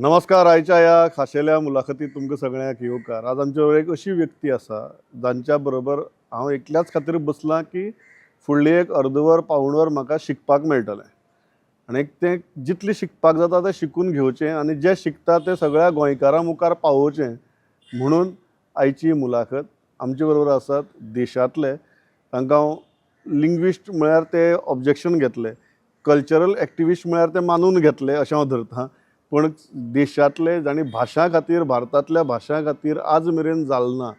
नमस्कार. आयच्या ह्या खाशेल्या मुलाखतीत तुमकां सगळ्यांक येवकार. आज आमच्या बरोबर एक अशी व्यक्ती आसा जांच्या बरोबर हांव एकल्याच खातीर बसलां की फुडली एक अर्दवर पावूणवर म्हाका शिकपाक मेळटलें आनी एक तें जितलें शिकपाक जाता तें शिकून घेवचें आनी जें शिकता तें सगळ्या गोंयकारां मुखार पावोवचें म्हणून आयची मुलाखत. आमचे बरोबर आसात देशांतले, तांकां हांव लिंग्विस्ट म्हळ्यार ते ऑब्जेक्शन घेतले, कल्चरल एक्टिविस्ट म्हळ्यार ते मानून घेतले अशें हांव धरतां, पूण देशांतले जांणी भाशां खातीर, भारतांतल्या भाशां खातीर आज मेरेन जालें ना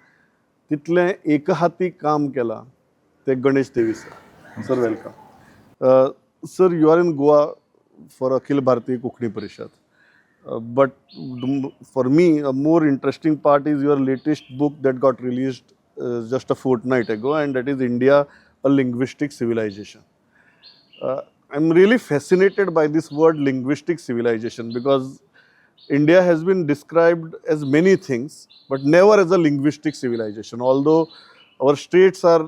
तितलें एकहाती काम केलां ते गणेश देवी sir. Sir, welcome. Sir, you are in Goa for Akhil Bharatiya Konkani Parishad, but for me a more interesting part is your latest book that got released just a fortnight ago, and that is India, a Linguistic Civilization. I'm really fascinated by this word "linguistic civilization" because India has been described as many things, but never as a linguistic civilization. Although our states are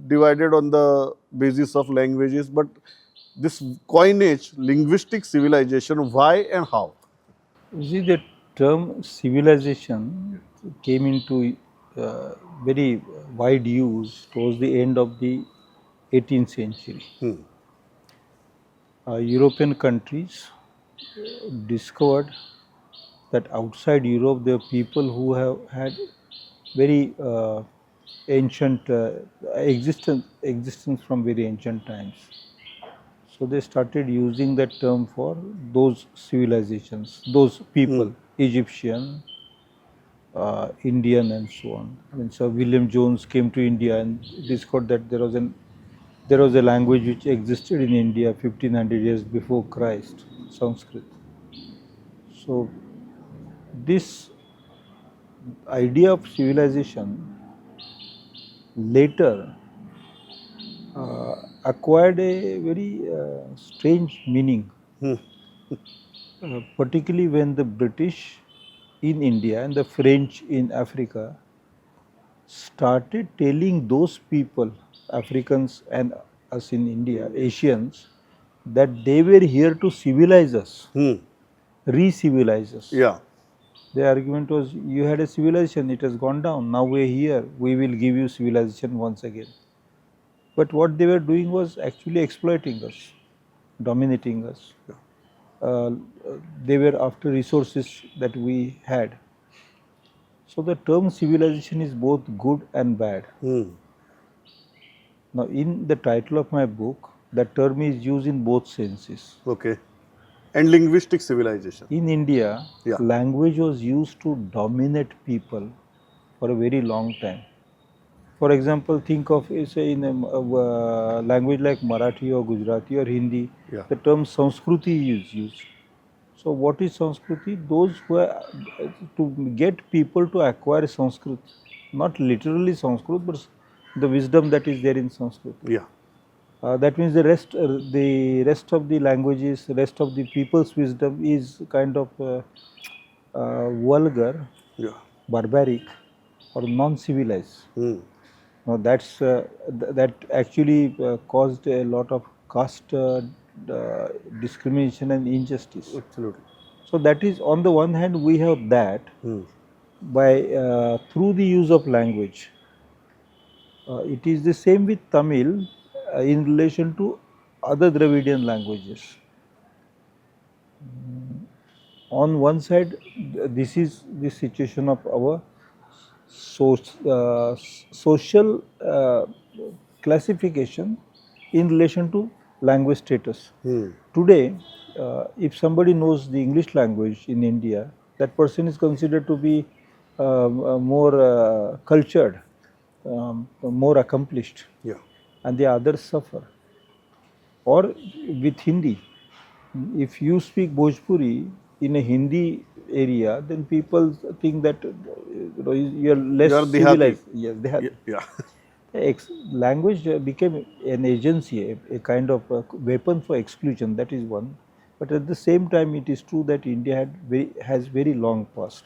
divided on the basis of languages, but this coinage, linguistic civilization, why and how? You see, the term "civilization" came into very wide use towards the end of the 18th century. European countries discovered that outside Europe there are people who have had very ancient existence from very ancient times. So they started using that term for those civilizations, those people, Egyptian, Indian, and so on. I mean, Sir William Jones came to India and discovered that there was a language which existed in India 1500 years before Christ, Sanskrit. So this idea of civilization later acquired a very strange meaning, particularly when the British in India and the French in Africa started telling those people, Africans and us in India, Asians, that they were here to civilize us, re-civilize us. The argument was, you had a civilization, it has gone down. Now we're here, we will give you civilization once again. But what they were doing was actually exploiting us, dominating us. They were after resources that we had. So the term "civilization" is both good and bad. Now, in the title of my book, that term is used in both senses. Okay. And linguistic civilization. In India, language was used to dominate people for a very long time. For example, think of, say, in a language like Marathi or Gujarati or Hindi, the term Sanskriti is used. So, what is Sanskriti? Those who are, to get people to acquire Sanskrit, not literally Sanskrit, but the wisdom that is there in Sanskrit. That means the rest of the languages, rest of the people's wisdom is kind of vulgar, barbaric, or non-civilized. Now that actually caused a lot of caste discrimination and injustice. Absolutely. So that is, on the one hand, we have that by through the use of language. It is the same with Tamil in relation to other Dravidian languages. On one side, this is the situation of our social classification in relation to language status. Today, if somebody knows the English language in India, that person is considered to be more cultured, more accomplished, and the others suffer. Or with Hindi, if you speak Bhojpuri in a Hindi area, then people think that you are less You are Dehati. Civilized. Yes, they are. Language became an agency, a kind of a weapon for exclusion. That is one. But at the same time, it is true that India has very long past.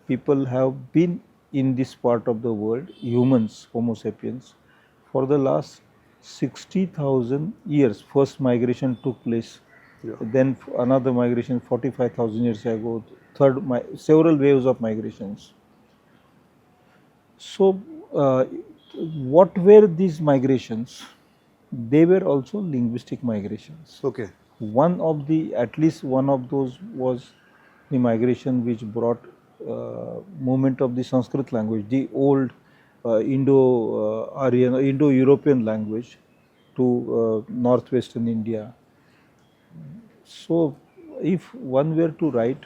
People have been in this part of the world, humans, Homo sapiens, for the last 60,000 years. First migration took place Then another migration 45,000 years ago, third, several waves of migrations. So, what were these migrations? They were also linguistic migrations. Okay One of the, at least one of those was the migration which brought movement of the Sanskrit language, the old Indo-Aryan, Indo-European language to northwestern India. So, if one were to write,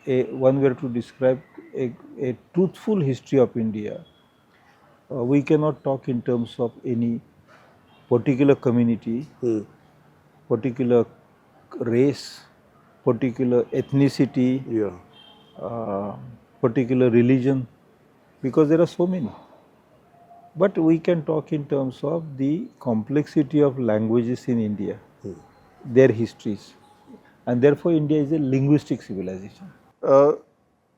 one were to describe a truthful history of India, we cannot talk in terms of any particular community, particular race, particular ethnicity, particular religion, because there are so many. But we can talk in terms of the complexity of languages in India, their histories, and therefore India is a linguistic civilization.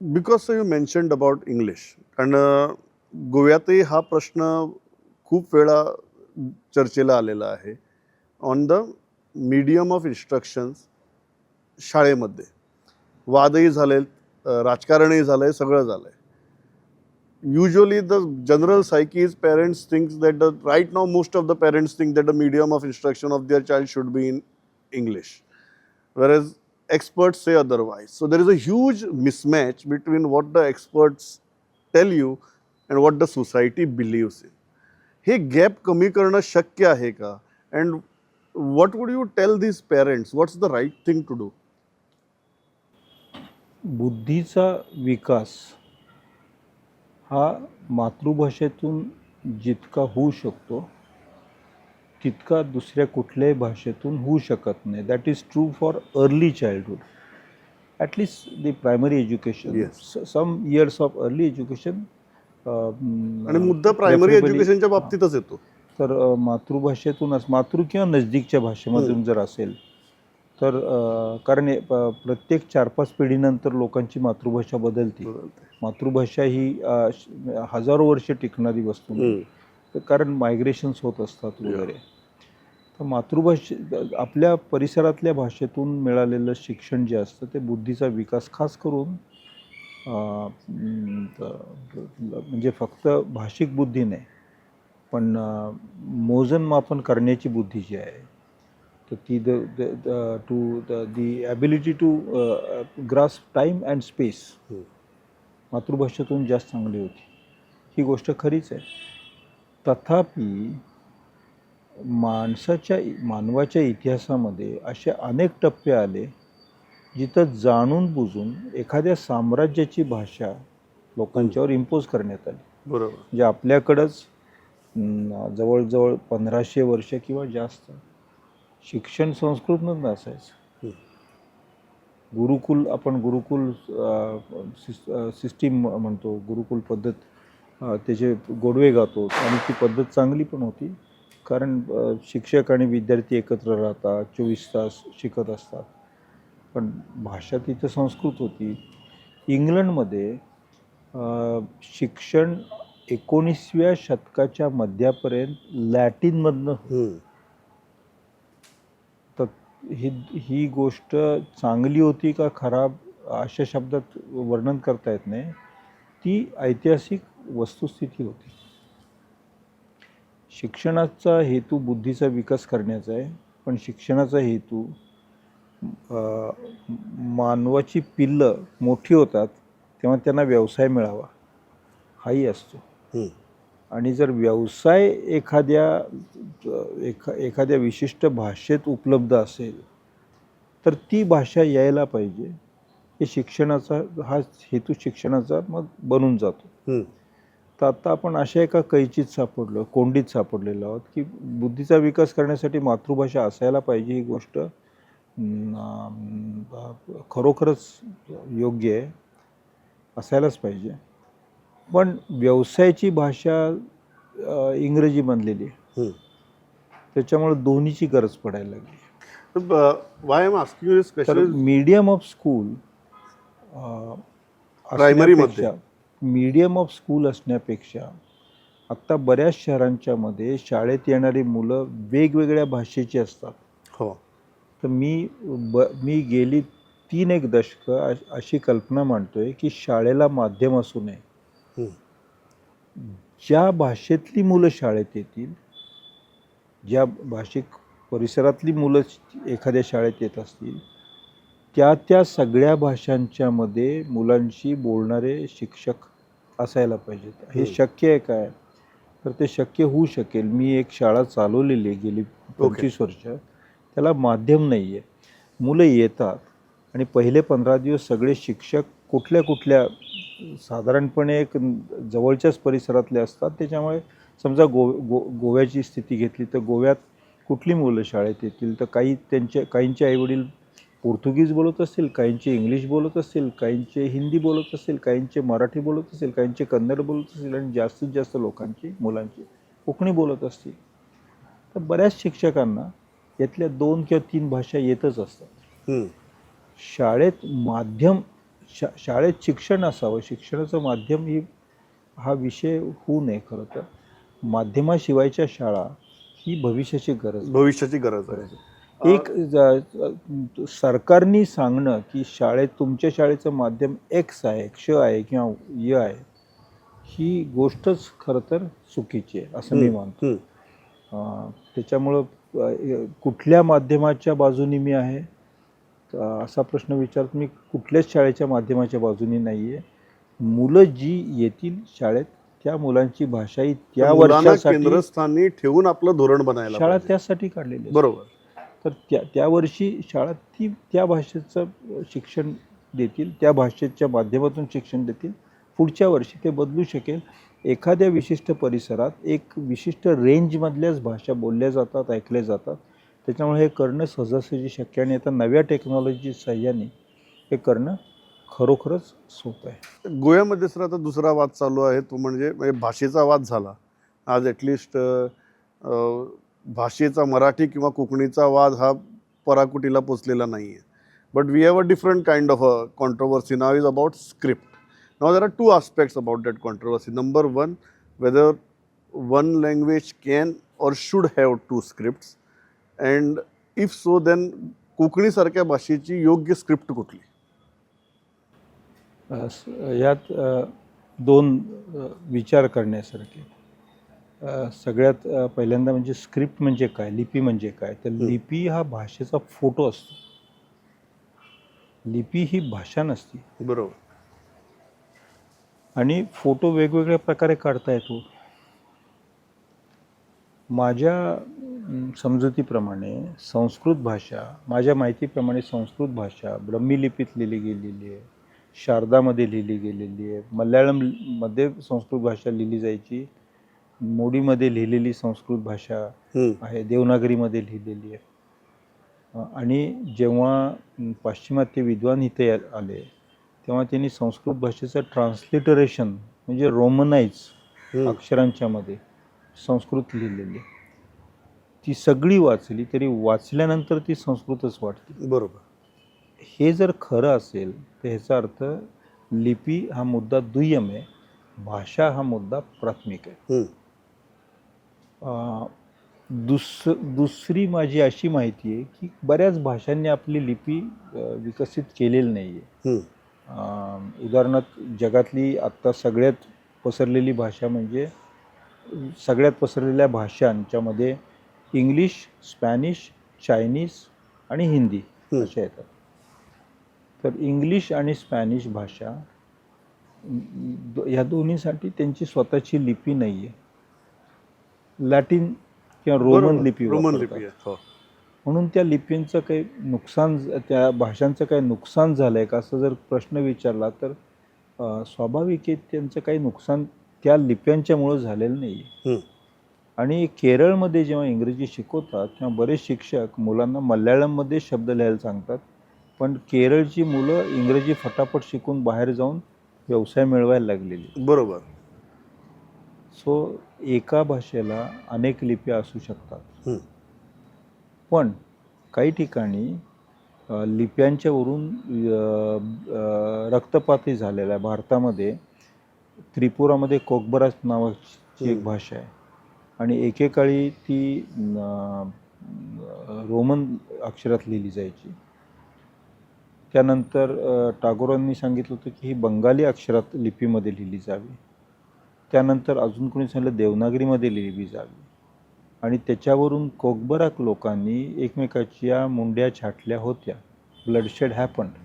Because you mentioned about English, कारण गोव्यातही हा प्रश्न खूप वेळा चर्चेला आलेला आहे on the medium of instructions. शाळेमध्ये वादही झालेत, राजकारणही झालं आहे, सगळं झालं आहे. Usually the general psyche is parents thinks that the right now most of the parents think that the medium of instruction of their child should be in English, whereas experts say otherwise. So there is a huge mismatch between what the experts tell you and what the society believes in. Hey gap कमी करणं शक्य आहे का, and what would you tell these parents, what's the right thing to do? बुद्धीचा विकास हा मातृभाषेतून जितका होऊ शकतो तितका दुसऱ्या कुठल्याही भाषेतून होऊ शकत नाही. That is true for early childhood, at least the primary education, some years of early education. आणि मुद्दा प्रायमरी एज्युकेशनच्या बाबतीतच येतो. तर मातृभाषेतूनच, मातृ किंवा नजदीकच्या भाषेमधून जर असेल तर कारण प्रत्येक 4-5 पिढीनंतर लोकांची मातृभाषा बदलते. मातृभाषा ही हजारो वर्ष टिकणारी वस्तू नाही. तर कारण मायग्रेशन्स होत असतात वगैरे. तर मातृभाषे, आपल्या परिसरातल्या भाषेतून मिळालेलं शिक्षण जे असतं ते बुद्धीचा विकास, खास करून म्हणजे फक्त भाषिक बुद्धी नाही, पण मोजन मापन करण्याची बुद्धी जी आहे, तर ती the to the the ability to grasp time and space मातृभाषेतून जास्त चांगली होती, ही गोष्ट खरीच आहे. तथापि माणसाच्या, मानवाच्या इतिहासामध्ये असे अनेक टप्पे आले जिथं जाणून बुजून एखाद्या साम्राज्याची भाषा लोकांच्यावर इम्पोज करण्यात आली. म्हणजे आपल्याकडंच जवळजवळ 1500 वर्ष किंवा जास्त शिक्षण संस्कृतमधनं असायचं. गुरुकुल, आपण गुरुकुल सिस्टीम म्हणतो, गुरुकुल पद्धत, त्याचे गोडवे गातो आणि ती पद्धत चांगली पण होती, कारण शिक्षक आणि विद्यार्थी एकत्र राहतात, 24 तास शिकत असतात, पण भाषा तिथं संस्कृत होती. इंग्लंडमध्ये शिक्षण 19व्या शतकाच्या मध्यापर्यंत लॅटिनमधनं. तर ही ही गोष्ट चांगली होती का खराब, अशा शब्दात वर्णन करता येत नाही. ती ऐतिहासिक वस्तुस्थिती होती. शिक्षणाचा हेतू बुद्धीचा विकास करण्याचा आहे, पण शिक्षणाचा हेतू मानवाची पिल्लं मोठी होतात तेव्हा त्यांना व्यवसाय मिळावा हाही असतो. आणि जर व्यवसाय एखाद्या विशिष्ट भाषेत उपलब्ध असेल तर ती भाषा यायला पाहिजे. हे शिक्षणाचा, हा हेतू शिक्षणाचा मग बनून जातो. तर आता आपण अशा एका कैचीत सापडलो, कोंडीत सापडलेलो आहोत की बुद्धीचा विकास करण्यासाठी मातृभाषा असायला पाहिजे, ही गोष्ट खरोखरच योग्य आहे, असायलाच पाहिजे. पण व्यवसायाची भाषा इंग्रजी बनलेली आहे. त्याच्यामुळे दोन्हीची गरज पडायला लागली. Why am asking you this तर question? Medium of school Primary मध्ये. मीडियम ऑफ स्कूल असण्यापेक्षा आत्ता बऱ्याच शहरांच्या मध्ये शाळेत येणारी मुलं वेगवेगळ्या भाषेची असतात. हो. तर तर मी गेली तीन एक दशकं अशी कल्पना मांडतोय की शाळेला माध्यम असू नये. ज्या भाषेतली मुलं शाळेत येतील, ज्या भाषिक परिसरातली मुलं एखाद्या शाळेत येत असतील, त्या त्या सगळ्या भाषांच्यामध्ये मुलांशी बोलणारे शिक्षक असायला पाहिजेत. हे शक्य आहे काय? तर ते शक्य होऊ शकेल. मी एक शाळा चालवलेली आहे गेली 25 वर्ष. त्याला माध्यम नाही आहे. मुलं येतात आणि पहिले 15 दिवस सगळे शिक्षक कुठल्या कुठल्या साधारणपणे एक जवळच्याच परिसरातले असतात. त्याच्यामुळे समजा गो गो गोव्याची स्थिती घेतली तर गोव्यात कुठली मुलं शाळेत येतील? तर काही त्यांचे, काहींचे आईवडील पोर्तुगीज बोलत असतील, काहींचे इंग्लिश बोलत असतील, काहींचे हिंदी बोलत असतील, काहींचे मराठी बोलत असतील, काहींचे कन्नड बोलत असतील आणि जास्तीत जास्त लोकांची, मुलांची कोकणी बोलत असतील. तर बऱ्याच शिक्षकांना यातल्या दोन किंवा तीन भाषा येतच असतात. शाळेत माध्यम शाळेत शिक्षण असावं. शिक्षणाचं माध्यम हा विषय होऊ नये. खरं तर माध्यमाशिवायच्या शाळा ही भविष्याची गरज आहे. भविष्याची गरज आहे. एक सरकारनी सांगणं की शाळेत, तुमच्या शाळेचं माध्यम एक्स आहे, क्ष आहे किंवा य आहे, ही गोष्टच खरं तर चुकीची आहे असं मी मानतो. त्याच्यामुळं कुठल्या माध्यमाच्या बाजूनी मी आहे तर असा प्रश्न विचारत मी कुठल्याच शाळेच्या माध्यमाच्या बाजूनी नाही आहे. मुलं जी येतील शाळेत त्या मुलांची भाषा ही त्या मुलांना वर्षासाठी केंद्रस्थानी ठेवून आपलं धोरण बनायला शाळा पाहिजे. त्यासाठी काढलेली आहे. तर त्या त्या वर्षी शाळा ती त्या भाषेचं शिक्षण देतील, त्या भाषेच्या माध्यमातून शिक्षण देतील. पुढच्या वर्षी ते बदलू शकेल. एखाद्या विशिष्ट परिसरात एक विशिष्ट रेंजमधल्याच भाषा बोलल्या जातात, ऐकल्या जातात. त्याच्यामुळे हे करणं सहजासहजी शक्य आणि आता नव्या टेक्नॉलॉजी सहाय्याने हे करणं खरोखरच सोपं आहे. गोव्यामध्ये सर, आता दुसरा वाद चालू आहे तो म्हणजे म्हणजे भाषेचा वाद झाला. आज ॲटलिस्ट भाषेचा, मराठी किंवा कोकणीचा वाद हा पराकुटीला पोचलेला नाही आहे, but we have a different kind of a controversy now, is about script. Now there are two aspects about that controversy. Number one, whether one language can or should have two scripts, and if so, then कोकणीसारख्या भाषेची योग्य script कुठली? यात दोन विचार करण्यासारखे. सगळ्यात पहिल्यांदा म्हणजे स्क्रिप्ट म्हणजे काय, लिपी म्हणजे काय? तर लिपी हा भाषेचा फोटो असतो. लिपी ही भाषा नसती. आणि फोटो वेगवेगळ्या प्रकारे काढता येतो. माझ्या समजुतीप्रमाणे संस्कृत भाषा, माझ्या माहितीप्रमाणे संस्कृत भाषा ब्रह्मी लिपीत लिहिली गेलेली आहे, शारदामध्ये लिहिली गेलेली आहे. मल्याळममध्ये संस्कृत भाषा लिहिली जायची. मोडीमध्ये लिहिलेली संस्कृत भाषा आहे, देवनागरीमध्ये लिहिलेली आहे. आणि जेव्हा पाश्चिमात्य विद्वान इथे आले तेव्हा त्यांनी संस्कृत भाषेचं ट्रान्सलिटरेशन म्हणजे रोमनाइज अक्षरांच्या मध्ये संस्कृत लिहिलेली आहे. ती सगळी वाचली तरी वाचल्यानंतर ती संस्कृतच वाटते. हे जर खरं असेल तर ह्याचा अर्थ लिपी हा मुद्दा दुय्यम आहे, भाषा हा मुद्दा प्राथमिक आहे. दुसरी माझी अशी माहिती आहे की बऱ्याच भाषांनी आपली लिपी विकसित केलेली नाही आहे. उदाहरणार्थ जगातली आत्ता सगळ्यात पसरलेली भाषा म्हणजे सगळ्यात पसरलेल्या भाषांच्यामध्ये इंग्लिश, स्पॅनिश, चायनीज आणि हिंदी अशा येतात. तर इंग्लिश आणि स्पॅनिश भाषा ह्या दोन्हीसाठी त्यांची स्वतःची लिपी नाही आहे. लॅटिन किंवा रोमन लिपी रोमन वापरतात. लिपी आहे, हो. म्हणून त्या लिपींचं काही नुकसान, त्या भाषांचं काही नुकसान झालं आहे का असं जर प्रश्न विचारला तर स्वाभाविक आहे, त्यांचं काही नुकसान त्या लिप्यांच्यामुळं झालेलं नाही आहे. आणि केरळमध्ये जेव्हा इंग्रजी शिकवतात तेव्हा बरेच शिक्षक मुलांना मल्याळममध्ये शब्द लिहायला सांगतात, पण केरळची मुलं इंग्रजी फटाफट शिकून बाहेर जाऊन व्यवसाय मिळवायला लागलेली. सो एका भाषेला अनेक लिप्या असू शकतात. पण काही ठिकाणी लिप्यांच्या वरून अ, अ, रक्तपातही झालेला आहे. भारतामध्ये त्रिपुरामध्ये कोकबोरोक नावाची एक भाषा आहे आणि एकेकाळी ती रोमन अक्षरात लिहिली जायची. त्यानंतर टागोरांनी सांगितलं होतं की ही बंगाली अक्षरात लिपीमध्ये लिहिली जावी. त्यानंतर अजून कोणी सांगितलं देवनागरीमध्ये लिहिली जावी. आणि त्याच्यावरून कोकबराक लोकांनी एकमेकाच्या मुंड्या छाटल्या होत्या. Bloodshed happened.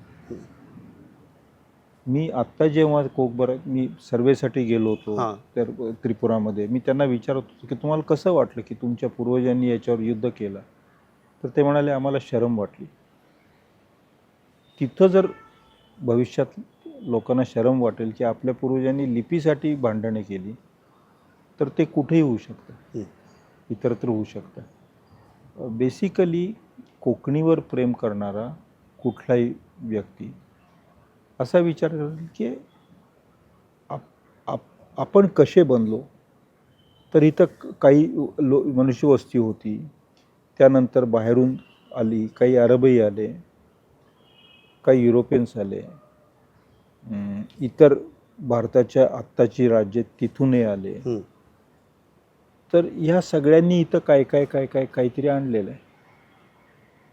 मी आत्ता जेव्हा कोकबराक मी सर्वेसाठी गेलो होतो तर त्रिपुरामध्ये मी त्यांना विचारत होतो की तुम्हाला कसं वाटलं की तुमच्या पूर्वजांनी याच्यावर युद्ध केलं, तर ते म्हणाले आम्हाला शरम वाटली. तिथं जर भविष्यात लोकांना शरम वाटेल की आपल्या पूर्वजांनी लिपीसाठी भांडणे केली, तर ते कुठेही होऊ शकतं, इतरत्र होऊ शकतं. बेसिकली कोकणीवर प्रेम करणारा कुठलाही व्यक्ती असा विचार करेल की आप आप आपण कसे बनलो. तर इथं काही मनुष्यवस्ती होती, त्यानंतर बाहेरून आली, काही अरबही आले, काही युरोपियन्स आले, इतर भारताच्या आत्ताची राज्ये तिथूनही आले. तर ह्या सगळ्यांनी इथं काय काय काय काय काहीतरी आणलेलं आहे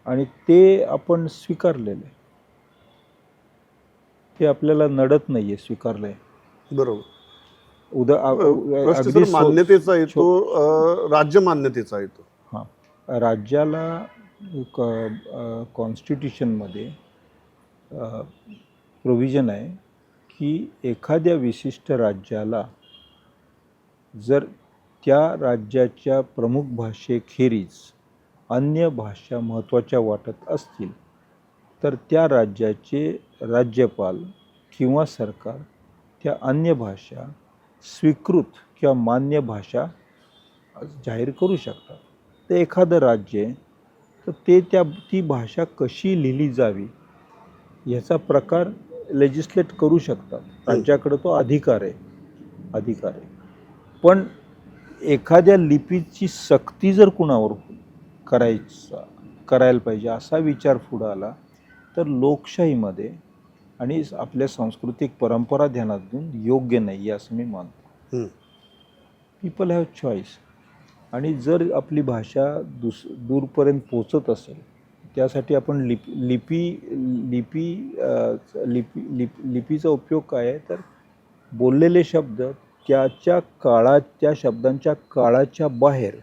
आणि ते आपण स्वीकारलेलं आहे. ते आपल्याला नडत नाही आहे, स्वीकारलं आहे. प्रश्न अगदी सर मान्यतेचा येतो, राज्य मान्यतेचा येतो. हां, राज्याला कॉन्स्टिट्यूशनमध्ये प्रोव्हिजन आहे की एखाद्या विशिष्ट राज्याला जर त्या राज्याच्या प्रमुख भाषेखेरीज अन्य भाषा महत्त्वाच्या वाटत असतील, तर त्या राज्याचे राज्यपाल किंवा सरकार त्या अन्य भाषा स्वीकृत किंवा मान्य भाषा जाहीर करू शकतात. तर एखादं राज्य आहे, तर ते त्या ती भाषा कशी लिहिली जावी ह्याचा प्रकार लेजिस्लेट करू शकतात. राज्याकडे तो अधिकार आहे. पण एखाद्या लिपीची सक्ती जर कुणावर करायला पाहिजे असा विचार पुढं आला, तर लोकशाहीमध्ये आणि आपल्या सांस्कृतिक परंपरा ध्यानात घेऊन योग्य नाही आहे असं मी मानतो. People have choice. आणि जर आपली भाषा दूरपर्यंत पोचत असेल, त्यासाठी आपण लिपी लिपी लिपी लिपी लिप लिपीचा उपयोग काय आहे, तर बोललेले शब्द त्याच्या काळात, त्या शब्दांच्या काळाच्या बाहेर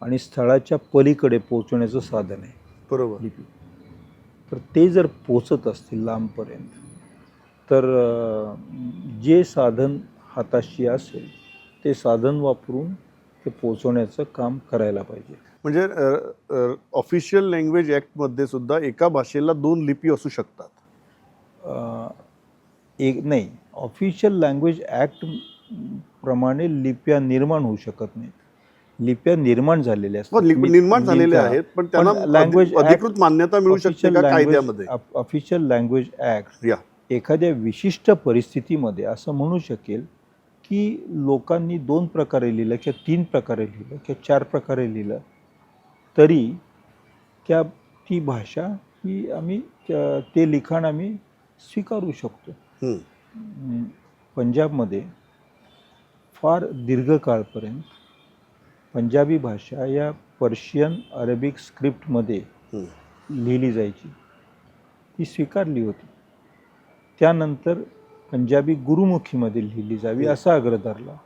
आणि स्थळाच्या पलीकडे पोचवण्याचं साधन आहे लिपी. तर ते जर पोचत असतील लांबपर्यंत, तर जे साधन हाताशी असेल ते साधन वापरून ते पोचवण्याचं काम करायला पाहिजे. म्हणजे ऑफिशियल लँग्वेज ॲक्टमध्ये सुद्धा एका भाषेला दोन लिपी असू शकतात. एक नाही, ऑफिशियल लँग्वेज ॲक्ट प्रमाणे लिप्या निर्माण होऊ शकत नाहीत. लिप्या निर्माण झालेल्या हो, असतात. निर्माण झालेले आहेत, पण त्यांना लँग्वेज अधिकृत मान्यता मिळू शकते का कायद्यामध्ये? ऑफिशियल लँग्वेज ॲक्ट एखाद्या विशिष्ट परिस्थितीमध्ये असं म्हणू शकेल की लोकांनी दोन प्रकारे लिहिलं किंवा तीन प्रकारे लिहिलं किंवा चार प्रकारे लिहिलं तरी ती भाषा ही आम्ही ते लिखाण आम्ही स्वीकारू शकतो. पंजाबमध्ये फार दीर्घकाळपर्यंत पंजाबी भाषा या पर्शियन अरेबिक स्क्रिप्टमध्ये लिहिली जायची, ती स्वीकारली होती. त्यानंतर पंजाबी गुरुमुखीमध्ये लिहिली जावी असा आग्रह धरला.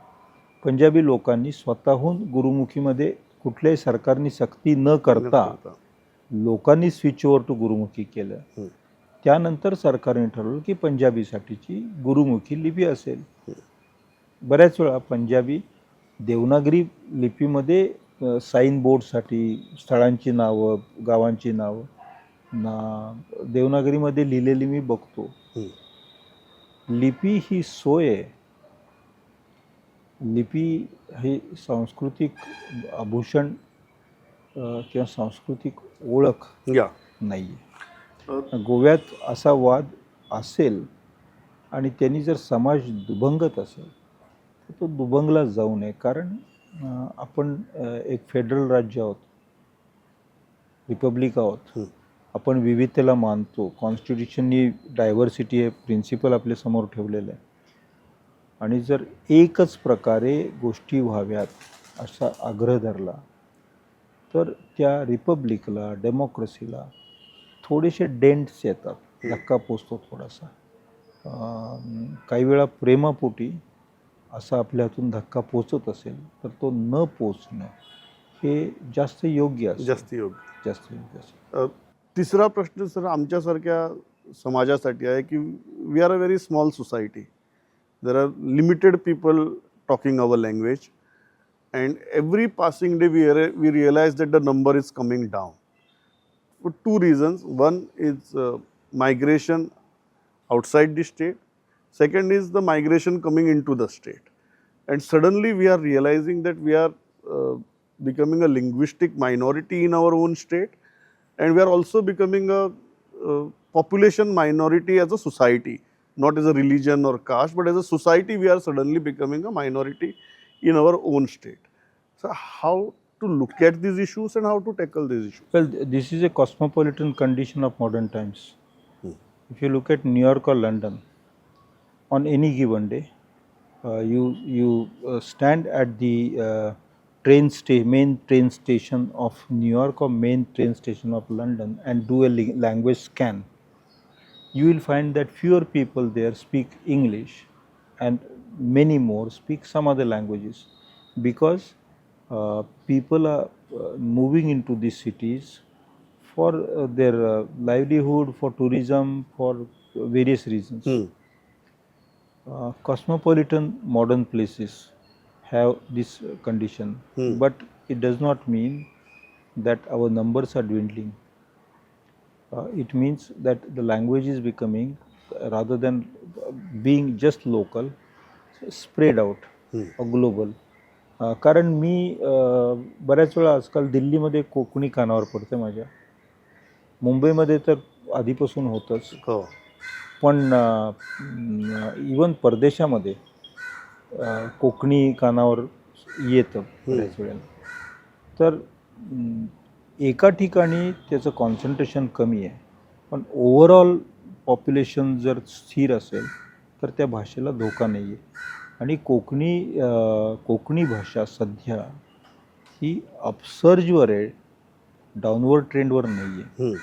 पंजाबी लोकांनी स्वतःहून गुरुमुखीमध्ये कुठल्याही सरकारने सक्ती न करता लोकांनी स्विच ओव्हर टू गुरुमुखी केलं. त्यानंतर सरकारने ठरवलं की पंजाबीसाठीची गुरुमुखी लिपी असेल. बऱ्याच वेळा पंजाबी देवनागरी लिपीमध्ये साईन बोर्डसाठी स्थळांची नावं, गावांची नावं ना देवनागरीमध्ये लिहिलेली मी बघतो. लिपी ही सोय आहे. लिपी हे सांस्कृतिक आभूषण किंवा सांस्कृतिक ओळख नाही आहे. गोव्यात असा वाद असेल आणि त्यांनी जर समाज दुभंगत असेल, तर तो दुभंगला जाऊ नये. कारण आपण एक फेडरल राज्य आहोत, रिपब्लिक आहोत. आपण विविधतेला मानतो. कॉन्स्टिट्यूशननी डायव्हर्सिटी हे प्रिन्सिपल आपल्यासमोर ठेवलेलं आहे. आणि जर एकच प्रकारे गोष्टी व्हाव्यात असा आग्रह धरला, तर त्या रिपब्लिकला, डेमोक्रेसीला थोडेसे डेंट्स येतात, धक्का पोचतो थोडासा. काही वेळा प्रेमापोटी असा आपल्या हातून धक्का पोचत असेल तर तो न पोचणं हे जास्त योग्य असेल. जास्त योग्य. जास्त योग्य असेल. तिसरा प्रश्न सर, आमच्यासारख्या समाजासाठी आहे की we are a very small society. There are limited people talking our language, and every passing day we realize that the number is coming down for two reasons. One is migration outside the state. Second is the migration coming into the state. And suddenly we are realizing that we are becoming a linguistic minority in our own state, and we are also becoming a population minority as a society, not as a religion or caste, but as a society we are suddenly becoming a minority in our own state. So how to look at these issues and how to tackle these issues? Well, this is a cosmopolitan condition of modern times. If you look at New York or London, on any given day, you stand at the main train station of New York or main train station of London and do a language scan. You will find that fewer people there speak English and many more speak some other languages, because people are moving into these cities for their livelihood, for tourism, for various reasons. Cosmopolitan modern places have this condition, but it does not mean that our numbers are dwindling. It means that the language is becoming, rather than being just local, spread out or global. कारण मी बऱ्याच वेळा आजकाल दिल्लीमध्ये कोकणी कानावर पडते माझ्या, मुंबईमध्ये तर आधीपासून होतंच, पण इवन परदेशामध्ये कोकणी कानावर येतं बऱ्याच वेळेला. तर एका ठिकाणी त्याचं कॉन्सन्ट्रेशन कमी आहे, पण ओव्हरऑल पॉप्युलेशन जर स्थिर असेल तर त्या भाषेला धोका नाही आहे. आणि कोकणी भाषा सध्या ही अपसर्जवर आहे, डाऊनवर्ड ट्रेंडवर नाही आहे.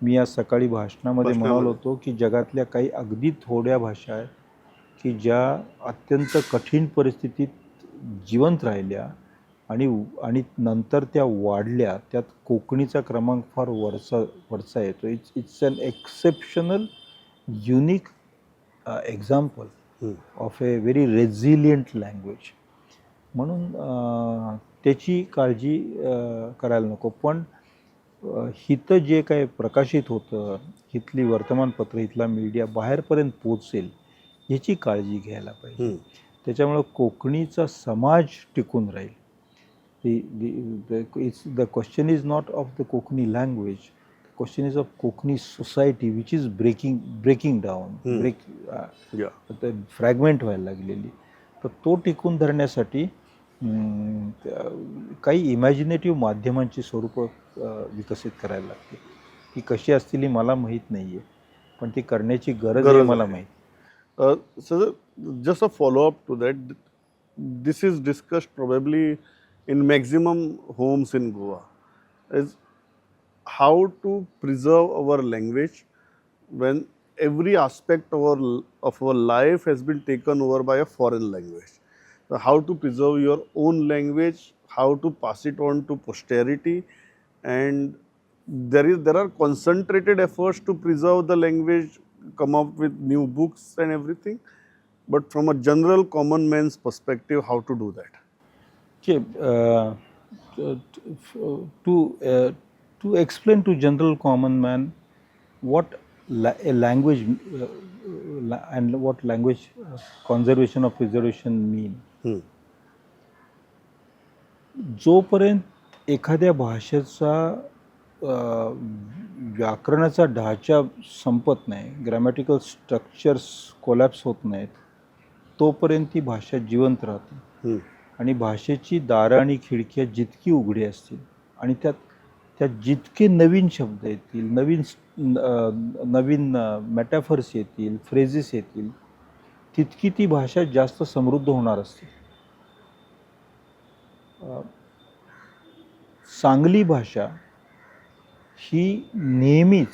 मी आज सकाळी भाषणामध्ये म्हणालो भाषणामध्ये. होतो की जगातल्या काही अगदी थोड्या भाषा आहेत की ज्या अत्यंत कठीण परिस्थितीत जिवंत राहिल्या आणि आणि नंतर त्या वाढल्या. त्यात कोकणीचा क्रमांक फार वरचा वरचा येतो. It's an exceptional, unique example of a very resilient language. म्हणून त्याची काळजी करायला नको. पण हिथं जे काही प्रकाशित होतं, इथली वर्तमानपत्र, इथला मीडिया बाहेरपर्यंत पोचेल ह्याची काळजी घ्यायला पाहिजे. त्याच्यामुळं कोकणीचा समाज टिकून राहील. The it's the question is not of the Kokani language, the question is of Kokani society, which is breaking down, break fragment व्हायला लागलेली. तर तो टिकून धरण्यासाठी काही इमॅजिनेटिव्ह माध्यमांची स्वरूपं विकसित करायला लागतील. ती कशी असतील ही मला माहीत नाही आहे, पण ती करण्याची गरज आहे गरज मला आहे. माहीत. So just a follow up to that, this is discussed probably in maximum homes in Goa, is how to preserve our language when every aspect of our life has been taken over by a foreign language. So how to preserve your own language, how to pass it on to posterity, and there are concentrated efforts to preserve the language, come up with new books and everything, but from a general common man's perspective, how to do that? Okay, to explain to general common man what a language and what language conservation or preservation mean. जोपर्यंत एखाद्या भाषेचा व्याकरणाचा ढाचा संपत नाही, grammatical structures collapse होत नाहीत, तोपर्यंत ती भाषा जिवंत राहते. आणि भाषेची दारं आणि खिडक्या जितकी उघडी असतील आणि त्यात त्यात जितके नवीन शब्द येतील, नवीन मेटॅफर्स येतील, फ्रेजेस येतील, तितकी ती भाषा जास्त समृद्ध होणार असते. चांगली भाषा ही नेहमीच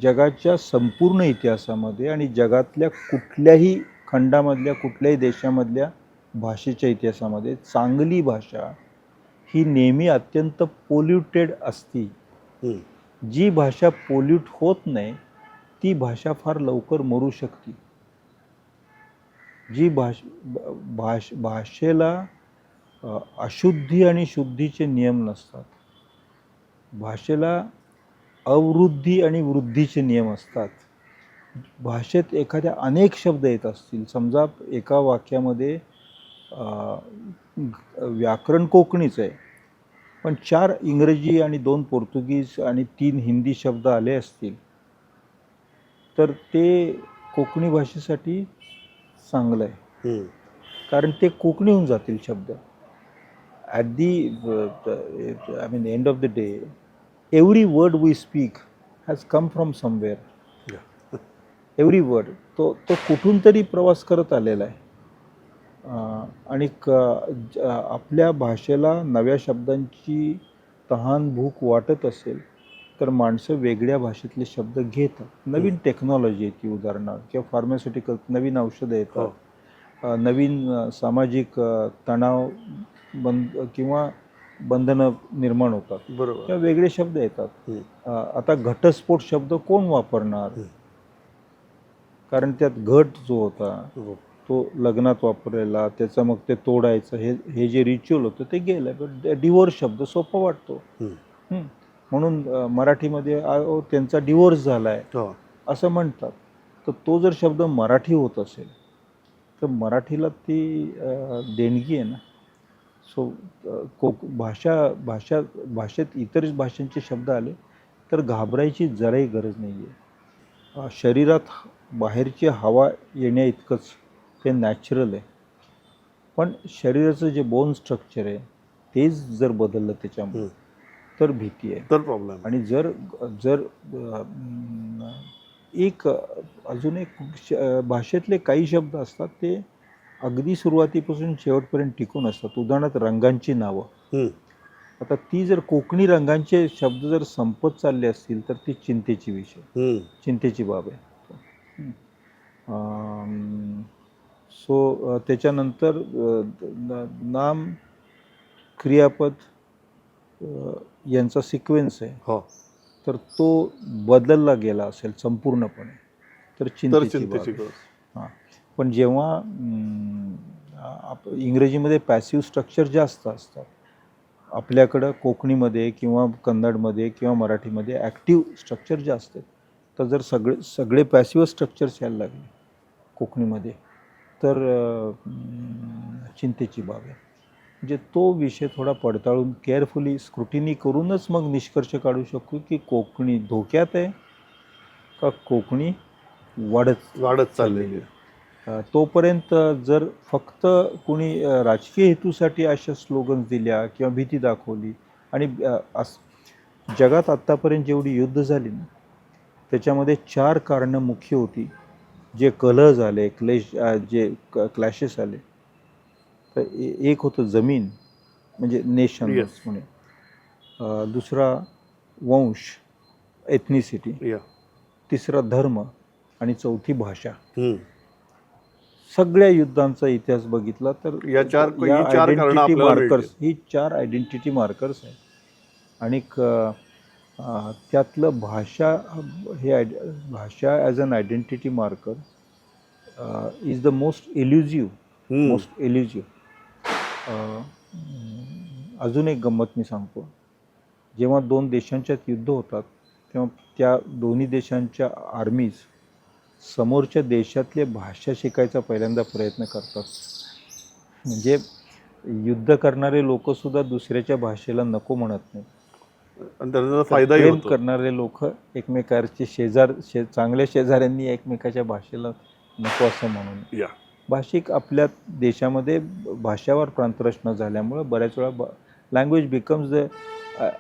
जगाच्या संपूर्ण इतिहासामध्ये आणि जगातल्या कुठल्याही खंडामधल्या, कुठल्याही देशामधल्या भाषेच्या इतिहासामध्ये चांगली भाषा ही नेहमी अत्यंत पोल्युटेड असती. जी भाषा पोल्यूट होत नाही ती भाषा फार लवकर मरू शकते. जी भाषेला अशुद्धी आणि शुद्धीचे नियम नसतात. भाषेला अवृद्धी आणि वृद्धीचे नियम असतात. भाषेत एखाद्या अनेक शब्द येत असतील, समजा एका वाक्यामध्ये व्याकरण कोकणीच आहे, पण चार इंग्रजी आणि दोन पोर्तुगीज आणि तीन हिंदी शब्द आले असतील, तर ते कोकणी भाषेसाठी चांगलं आहे, कारण ते कोकणी होऊन जातील शब्द. At the I mean, end of the day, every word we speak has come from somewhere. Every word, तो तो कुठून तरी प्रवास करत आलेला आहे. आणि आपल्या भाषेला नव्या शब्दांची तहान भूक वाटत असेल तर माणसं वेगळ्या भाषेतले शब्द घेतात. नवीन टेक्नॉलॉजी येते उदाहरणार्थ, किंवा फार्मास्युटिकल नवीन औषधं येतात, नवीन सामाजिक तणाव बंद किंवा बंधनं निर्माण होतात किंवा वेगळे शब्द येतात. आता घटस्फोट शब्द कोण वापरणार? कारण त्यात घट जो होता तो लग्नात वापरलेला, त्याचं मग ते तोडायचं, हे हे जे रिच्युअल होतं ते गेलं. पण डिवोर्स शब्द सोपा वाटतो. म्हणून मराठीमध्ये "अहो, त्यांचा डिवोर्स झाला आहे" असं म्हणतात. तर तो जर शब्द मराठी होत असेल तर मराठीला ती देणगी आहे ना. सो कोक भाषा भाषा भाषेत इतर भाषांचे शब्द आले तर घाबरायची जराही गरज नाही आहे. शरीरात बाहेरची हवा येण्या इतकंच ते नॅचरल आहे, पण शरीराचं जे बोन स्ट्रक्चर आहे तेच जर बदललं त्याच्यामुळे तर भीती आहे. तर प्रॉब्लेम. आणि जर जर एक अजून एक भाषेतले काही शब्द असतात, ते अगदी सुरुवातीपासून शेवटपर्यंत टिकून असतात. उदाहरणार्थ रंगांची नावं. आता ती जर कोकणी रंगांचे शब्द जर संपत चालले असतील तर ती चिंतेची विषय, चिंतेची बाब आहे. सो त्याच्यानंतर नाम, क्रियापद यांचा सिक्वेन्स आहे, तर तो बदलला गेला असेल संपूर्णपणे तर तर चिंतेची बाब चिंतेची आहे. गरज. हां, पण जेव्हा इंग्रजीमध्ये पॅसिव्ह स्ट्रक्चर जास्त असतात, आपल्याकडं कोकणीमध्ये किंवा कन्नडमध्ये किंवा मराठीमध्ये ॲक्टिव्ह स्ट्रक्चर जास्त आहेत. तर जर सगळे सगळे पॅसिव्ह स्ट्रक्चर्स यायला लागले कोकणीमध्ये तर चिंतेची बाब आहे. म्हणजे तो विषय थोडा पडताळून, केअरफुली स्क्रुटिनी करूनच मग निष्कर्ष काढू शकू की कोकणी धोक्यात आहे का कोकणी वाढत वाढत चाललेली आहे. तोपर्यंत जर फक्त कोणी राजकीय हेतूसाठी अशा स्लोगन्स दिल्या किंवा भीती दाखवली आणि जगात आत्तापर्यंत जेवढी युद्ध झाली ना, त्याच्यामध्ये चार कारणं मुख्य होती. जे कलह झाले, क्लेश, जे क्लॅशेस आले, तर एक होतं जमीन, म्हणजे नेशन म्हणे, दुसरा वंश, एथनिसिटी, तिसरा धर्म आणि चौथी भाषा. सगळ्या युद्धांचा इतिहास बघितला तर ही चार कारणं आयडेंटिटी आपल्याला मार्कर्स, ही चार आयडेंटिटी मार्कर्स आहेत. आणि त्यातलं भाषा हे भाषा as an identity marker is the most elusive. Most elusive. अजून एक गंमत मी सांगतो. जेव्हा दोन देशांच्यात युद्ध होतात तेव्हा त्या दोन्ही देशांच्या आर्मीज समोरच्या देशातले भाषा शिकायचा पहिल्यांदा प्रयत्न करतात. म्हणजे युद्ध करणारे लोकसुद्धा दुसऱ्याच्या भाषेला नको म्हणत नाही. आणि त्याचा फायदाही प्रेम होतो. करणारे लोक एकमेकाचे शेजार शे चांगल्या शेजाऱ्यांनी एकमेकाच्या भाषेला नको असं म्हणून. भाषिक आपल्या देशामध्ये भाषावर प्रांतरचना झाल्यामुळं बऱ्याच वेळा language becomes the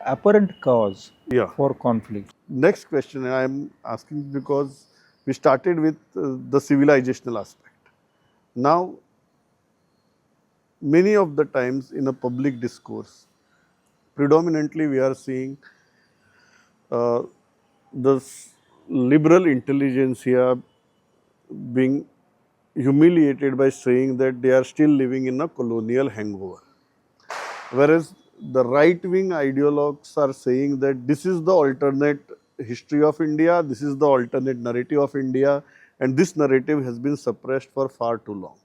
apparent cause for conflict. Next question I am asking because we started with the civilizational aspect. Now, many of the times in a public discourse, Predominantly we are seeing the liberal intelligentsia being humiliated by saying that they are still living in a colonial hangover. Whereas the right wing ideologues are saying that this is the alternate history of India, this is the alternate narrative of India, and this narrative has been suppressed for far too long.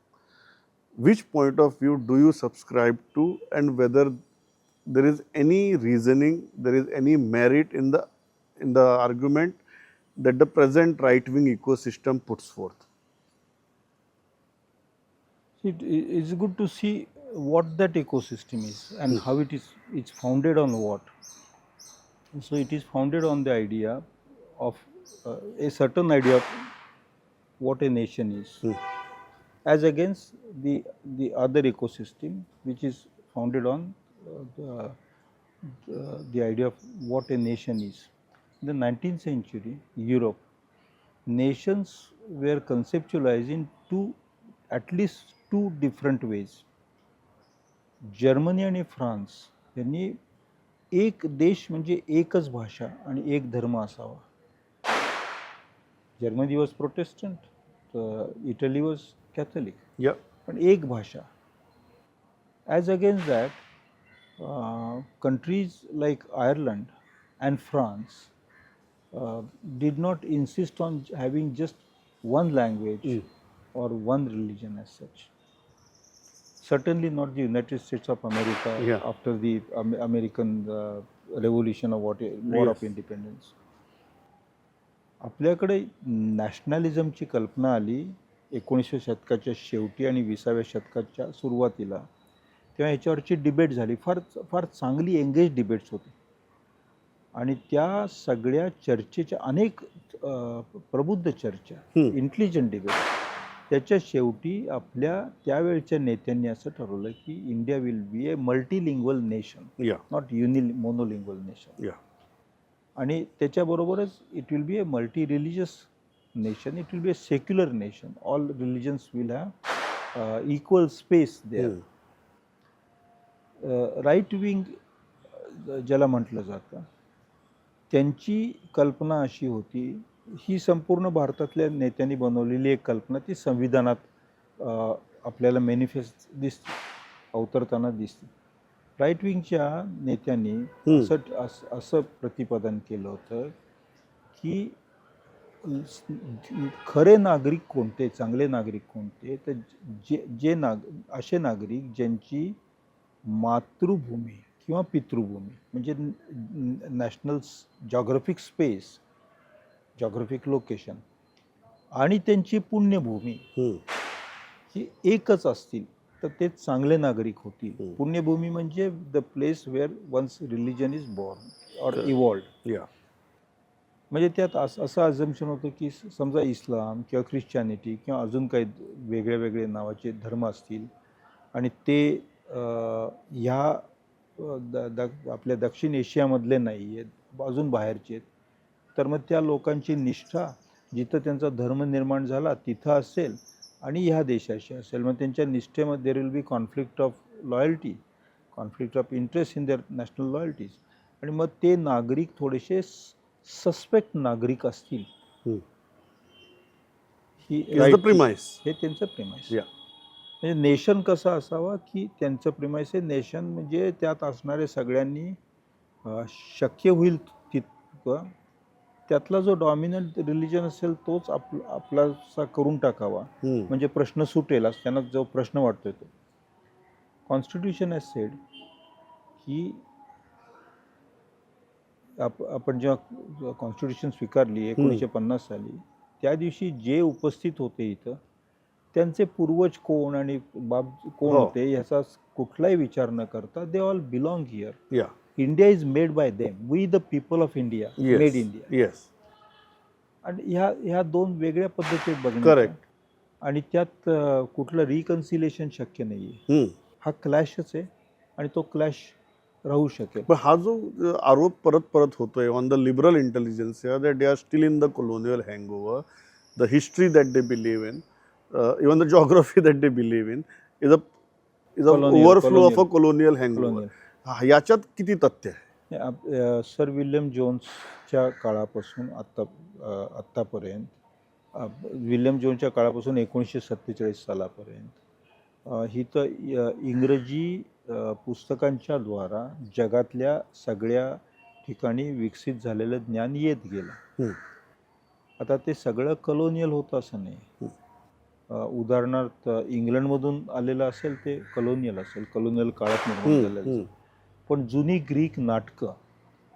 Which point of view do you subscribe to, and whether there is any reasoning, there is any merit in the argument that the present right wing ecosystem puts forth? It's good to see what that ecosystem is and how it's founded on what. So it is founded on the idea of a certain idea of what a nation is, as against the other ecosystem, which is founded on the idea of what a nation is. In the 19th century, Europe, nations were conceptualized in two, at least two different ways. Germany आणि France यांनी एक देश म्हणजे एकच भाषा आणि एक धर्म असावा. Germany was Protestant, Italy was Catholic, पण एक भाषा. As against that, countries like Ireland and France did not insist on having just one language or one religion as such. Certainly not the United States of America after the American Revolution or what, War of Independence. आपल्याकडे नॅशनलिझमची कल्पना आली 19व्या शतकाच्या शेवटी आणि 20व्या शतकाच्या सुरुवातीला. तेव्हा ह्याच्यावरची debate झाली. फार फार चांगली एंगेज डिबेट्स होती आणि त्या सगळ्या चर्चेच्या अनेक प्रबुद्ध चर्चा, इंटेलिजंट डिबेट, त्याच्या शेवटी आपल्या त्यावेळच्या नेत्यांनी असं ठरवलं की India will be a multilingual nation, not monolingual nation. आणि त्याच्याबरोबरच it will be a multi religious nation, it will be a secular nation, all religions will have equal space there. Right wing ज्याला म्हटलं जातं, त्यांची कल्पना अशी होती, ही संपूर्ण भारतातल्या नेत्यांनी बनवलेली एक कल्पना, ती संविधानात आपल्याला मॅनिफेस्ट दिसते, अवतरताना दिसते. राईट विंगच्या नेत्यांनी असं प्रतिपादन केलं होतं की खरे नागरिक कोणते, चांगले नागरिक कोणते, तर जे जे नाग असे नागरिक ज्यांची मातृभूमी किंवा पितृभूमी म्हणजे national geographic space, geographic location आणि त्यांची पुण्यभूमी ही एकच असतील तर ते चांगले नागरिक होतील. पुण्यभूमी म्हणजे the place where one's religion is born or evolved. म्हणजे त्यात असं अझम्पशन होतं की समजा इस्लाम किंवा ख्रिश्चॅनिटी किंवा अजून काही वेगळे वेगळे नावाचे धर्म असतील आणि ते ह्या अ, the the आपल्या दक्षिण एशियामधले नाही आहेत, अजून बाहेरचे आहेत, तर मग त्या लोकांची निष्ठा जिथं त्यांचा धर्म निर्माण झाला तिथं असेल आणि ह्या देशाशी असेल, मग त्यांच्या निष्ठेमध्ये there will be conflict of loyalty, conflict of interest in their national loyalties आणि मग ते नागरिक थोडेसे सस्पेक्ट नागरिक असतील. ही is the premise. हे त्यांचं प्रिमाइस. म्हणजे नेशन कसं असावा की त्यांचं प्रिमाइस आहे, नेशन म्हणजे त्यात असणारे सगळ्यांनी शक्य होईल तितकं त्यातला जो डॉमिनंट रिलिजन असेल तोच आपलासा करून टाकावा, म्हणजे प्रश्न सुटेल, असं त्यांना जो प्रश्न वाटतोय तो. कॉन्स्टिट्यूशन हॅज सेड की आपण जेव्हा कॉन्स्टिट्यूशन स्वीकारली 1950 साली, त्या दिवशी जे उपस्थित होते इथं त्यांचे पूर्वज कोण आणि बाप कोण होते ह्याचा कुठलाही विचार न करता they all belong here. India is made by them. We the people of India made India. आणि ह्या ह्या दोन वेगळ्या पद्धतीत बघण्याच्या आणि त्यात कुठलं रिकन्सिलेशन शक्य नाही आहे. हा क्लॅशच आहे आणि तो क्लॅश राहू शकेल. पण हा जो आरोप परत परत होतोय on the liberal intelligence that they are still in the colonial hangover, the history that they believe in, even the geography that they believe in is a Colonial, overflow of a colonial. Colonial hangover. Colonial. ह्याच्यात किती तथ्य आहे? Sir William जोन्सच्या काळापासून आत्ता आत्तापर्यंत, William जोन्सच्या काळापासून 1947 सालापर्यंत ही तर इंग्रजी पुस्तकांच्या द्वारा जगातल्या सगळ्या ठिकाणी विकसित झालेलं ज्ञान येत गेलं. आता ते सगळं कलोनियल होतं असं नाही. उदाहरणार्थ इंग्लंडमधून आलेलं असेल ते कलोनियल असेल, कलोनियल काळात निर्माण झालेलं असेल. पण जुनी ग्रीक नाटकं,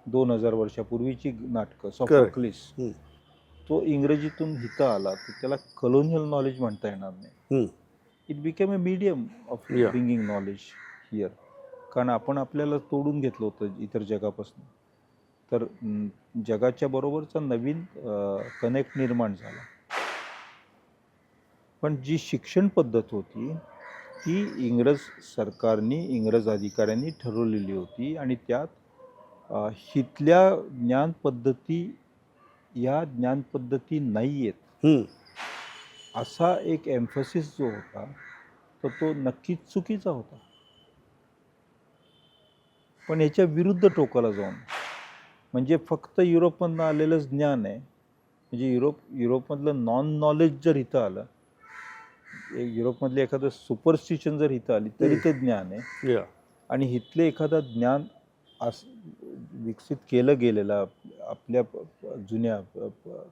2000 वर्षापूर्वीची नाटकं, सॉफोक्लिस, तो इंग्रजीतून हिथं आला तर त्याला कलोनियल नॉलेज म्हणता येणार नाही. It became a medium of bringing knowledge here, कारण आपण आपल्याला तोडून घेतलं होतं इतर जगापासून, तर जगाच्या बरोबरचा नवीन कनेक्ट निर्माण झाला. पण जी शिक्षण पद्धत होती ती इंग्रज सरकारनी, इंग्रज अधिकाऱ्यांनी ठरवलेली होती आणि त्यात हिथल्या ज्ञानपद्धती ह्या ज्ञानपद्धती नाही आहेत असा एक एम्फसिस जो होता तर तो नक्कीच चुकीचा होता. पण याच्या विरुद्ध टोकाला जाऊन, म्हणजे फक्त युरोपमधनं आलेलंच ज्ञान आहे, म्हणजे युरोपमधलं नॉन नॉलेज जर इथं आलं, युरोपमधलं एखादं सुपरस्टिशन जर इथं आली तरी ते ज्ञान आहे. आणि इथले एखादं ज्ञान विकसित केलं गेलेलं आपल्या जुन्या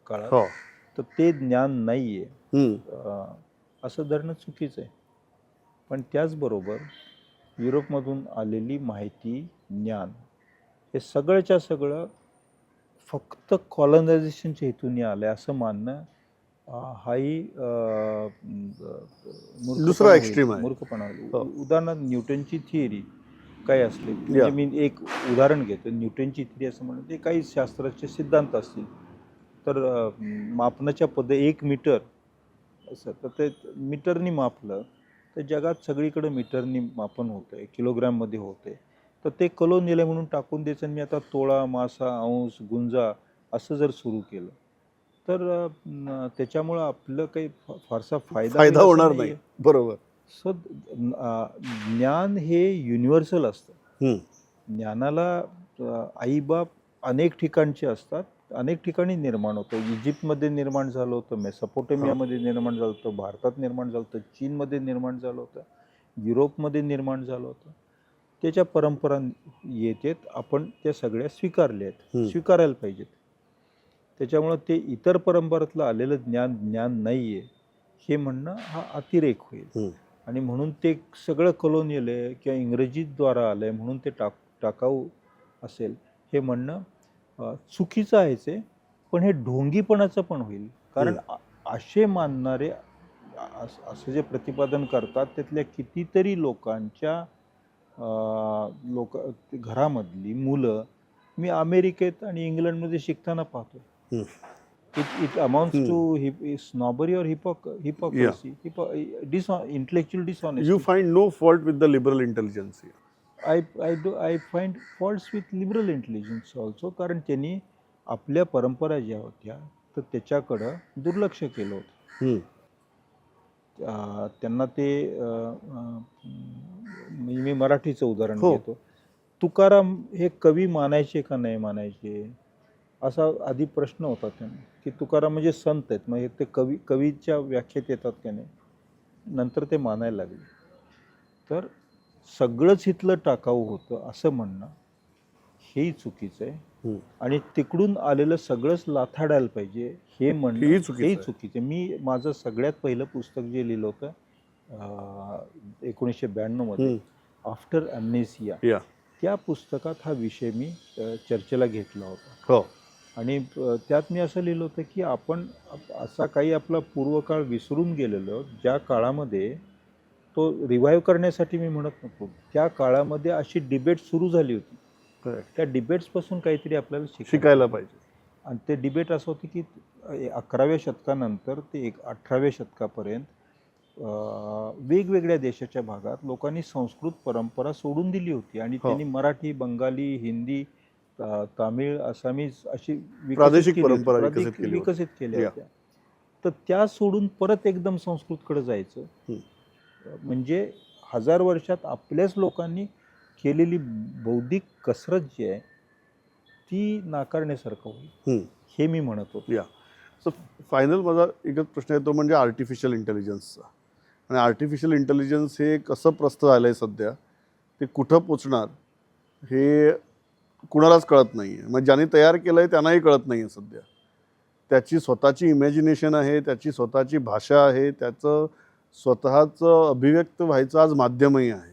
काळात, तर ते ज्ञान नाही आहे असं धरणं चुकीचं आहे. पण त्याचबरोबर युरोपमधून आलेली माहिती, ज्ञान हे सगळंच्या सगळं फक्त कॉलनायझेशनच्या हेतूने आलं आहे असं मानणं हाही मूर्खपणा दुसरा होईल. Extreme आहे. मूर्खपणा होईल. हो. उदाहरणार्थ न्यूटनची थिअरी काय असली, म्हणजे मी एक उदाहरण घेतो, न्यूटनची थिअरी असं म्हणून ते काही शास्त्राचे सिद्धांत असतील तर मापनाच्या पद्धती 1 मीटर असं, तर ते मीटरनी मापलं तर जगात सगळीकडे मीटरनी मापन होतं आहे, किलोग्रॅममध्ये होतं आहे, तर ते कलोनियल आहे म्हणून टाकून द्यायचं आणि मी आता तोळा, मासा, अंश, गुंजा असं जर सुरू केलं तर त्याच्यामुळं आपलं काही फारसा फायदा फायदा होईल असं होणार नाहीये. नाही. बरोबर. सो ज्ञान हे युनिव्हर्सल असतं. ज्ञानाला आईबाप अनेक ठिकाणचे असतात, अनेक ठिकाणी निर्माण होतं. इजिप्तमध्ये निर्माण झालं होतं, मेसोपोटेमियामध्ये निर्माण झालं होतं, भारतात निर्माण झालं होतं, चीनमध्ये निर्माण झालं होतं, युरोपमध्ये निर्माण झालं होतं. त्याच्या परंपरा येतात, आपण त्या सगळ्या स्वीकारल्या आहेत, स्वीकारायला पाहिजेत. त्याच्यामुळं ते इतर परंपरातलं आलेलं ज्ञान ज्ञान नाही आहे हे म्हणणं हा अतिरेक होईल. आणि म्हणून ते सगळं कलोनियल आहे किंवा इंग्रजीद्वारा आलं आहे म्हणून ते टाकाऊ असेल हे म्हणणं चुकीचं आहेच आहे, पण हे ढोंगीपणाचं पण होईल. कारण असे मानणारे, असे जे प्रतिपादन करतात त्यातल्या कितीतरी लोकांच्या लोक घरामधली मुलं मी अमेरिकेत आणि इंग्लंडमध्ये शिकताना पाहतो. It amounts to snobbery or hypocrisy, intellectual dishonesty. You find no fault with the liberal intelligence? I find faults with liberal intelligence also, कारण त्यांनी आपल्या परंपरा ज्या होत्या तर त्याच्याकडं दुर्लक्ष केलं होतं. त्यांना ते म्हणजे मी मराठीचं उदाहरण घेतो. तुकाराम हे कवी मानायचे का नाही मानायचे असा आधी प्रश्न होता त्यांना, की तुकाराम म्हणजे संत आहेत, मग हे ते कवीच्या व्याख्येत येतात का नाही, नंतर ते मानायला लागले. तर सगळंच इथलं टाकाऊ होतं असं म्हणणं हेही चुकीचं आहे आणि तिकडून आलेलं सगळंच लाथाडायला पाहिजे हे म्हणणं हेही चुकीचं हेही आहे. चुकीचं आहे. मी माझं सगळ्यात पहिलं पुस्तक जे लिहिलं होतं 1992मध्ये, आफ्टर अमनेसिया, त्या पुस्तकात हा विषय मी चर्चेला घेतला होता. आणि त्यात मी असं लिहिलं होतं की आपण असा काही आपला पूर्वकाळ विसरून गेलेलो, ज्या काळामध्ये तो रिव्हाइव्ह करण्यासाठी मी म्हणत नव्हतो, त्या काळामध्ये अशी डिबेट सुरू झाली होती. त्या डिबेट्सपासून काहीतरी आपल्याला शिकायला शिकायला पाहिजे. आणि ते डिबेट असं होतं की 11व्या शतकानंतर ते एक 18व्या शतकापर्यंत वेगवेगळ्या देशाच्या भागात लोकांनी संस्कृत परंपरा सोडून दिली होती आणि त्यांनी मराठी, बंगाली, हिंदी, तामिळ, आसामीज अशी विकसित प्रादेशिक केली होती. परंपरा विकसित केली होती. विकसित केल्या होत्या. तर त्या सोडून परत एकदम संस्कृतकडे जायचं म्हणजे 1000 वर्षात आपल्याच लोकांनी केलेली बौद्धिक कसरत जी आहे ती नाकारण्यासारखं होईल, हे मी म्हणत होतो. या, सो फायनल माझा एकच प्रश्न आहे, तो म्हणजे आर्टिफिशियल इंटेलिजन्सचा. आणि आर्टिफिशियल इंटेलिजन्स हे कसं प्रस्थ झालं आहे सध्या, ते कुठं पोचणार हे कुणालाच कळत नाही आहे. मग ज्यांनी तयार केलं आहे त्यांनाही कळत नाही आहे सध्या. त्याची स्वतःची इमॅजिनेशन आहे, त्याची स्वतःची भाषा आहे, त्याचं स्वतःचं अभिव्यक्त व्हायचं आज माध्यमही आहे.